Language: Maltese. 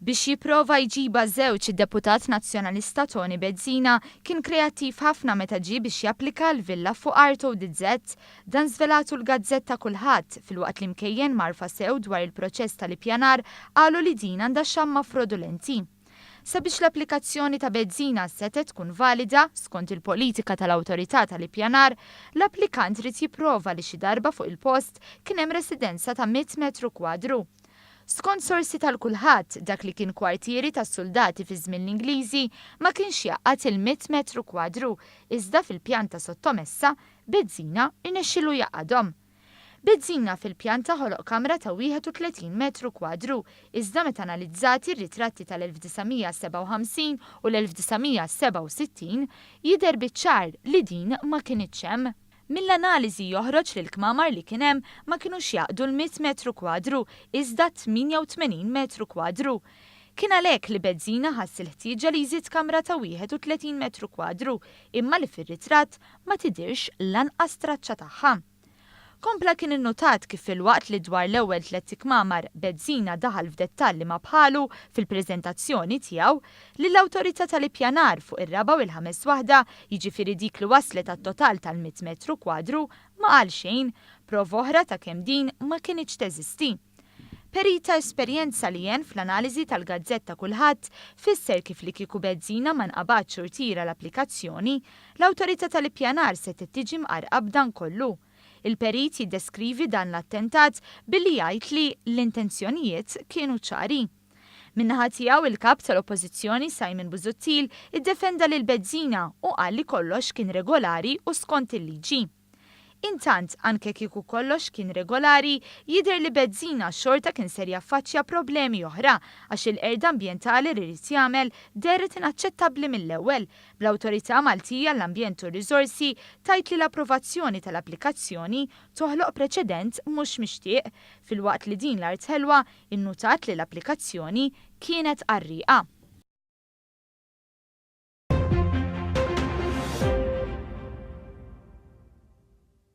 Biex jipprova jġibha żewġ, id-deputat Nazzjonalista Toni Bezzina kien kreattiv ħafna meta ġie biex japplika għal villa fuq art ODZ. Dan żvelatu l-gazzetta Kulħadd, filwaqt li mkejjen mgħarrfa sew dwar il-proċess tal-ippjanar qalu li din għandha xamma frodulenti. Sabiex l-applikazzjoni ta' Bezzina setgħet tkun valida, skont il-politika tal-Awtorità tal-Ippjanar, l-applikant ried jipprova li xi darba fuq il-post kien hemm residenza ta' 100 metru kwadru. Skont sorsi tal-Kulħadd, dak li kien kwartieri tas-suldati fi żmien l-Ingliżi ma kienx jgħaqqad il-100 metru kwadru, iżda fil-pjanta sottomessa, Bezzina rnexxielu jgħaqqadhom. Bezzina fil-pjanta ħoloq kamra ta' 31 metru kwadru, iżda meta analizzati r-ritratti tal-1957 u l-1967, jidher biċ-ċar li din ma kinitx hemm. Mill-analiżi joħroġ li l-kmamar li kien hemm ma kinux jgħaqqdu l-100 metru kwadru iżda 88 metru kwadru. Kien għalhekk li Bezzina ħass il-ħtieġa li jżid kamra ta' 31 metru kwadru imma li fir-ritratt ma tidhirx lanqas traċċa tagħha. Kompla kien innutat kif filwaqt li dwar l-ewwel tlett ikmamar Bezzina daħal f'dettall li ma bħalu fil-preżentazzjoni tiegħu, lill-Awtorità tal-Ippjanar fuq ir-raba' u l-ħames waħda, jiġifieri dik li wasslet għat-total tal-100 metru kwadru, ma qal xejn, prova oħra ta' kemm din ma kinitx teżisti. Perit ta' esperjenza li għen fl-analiżi tal-gazzetta Kulħadd fisser kif li kieku Bezzina ma nqabadx u rtira l-applikazzjoni, l-Awtorità tal-Ippjanar setgħet tiġi mqarrqa b'dan kollu. Il-perit jiddeskrivi dan l-attentat billi jgħid li l-intenzjonijiet kienu ċari. Min-naħa tiegħu il-Kap tal-Oppożizzjoni Simon Busuttil iddefenda lil Bezzina u qal li kollox kien regolari u skont il-liġi. Intant, anke kieku kollox kien regolari, jidher li Bezzina xorta kien ser jaffaċċja problemi oħra għax il-qerda ambjentali li ried jagħmel dehret inaċċettabbli mill-ewwel, bl-Awtorità Maltija għall-Ambjent u r-Riżorsi tgħid li l-approvazzjoni tal-applikazzjoni toħloq preċedent mhux mixtieq, filwaqt li din l-art ħelwa innutat li l-applikazzjoni kienet qarrieqa.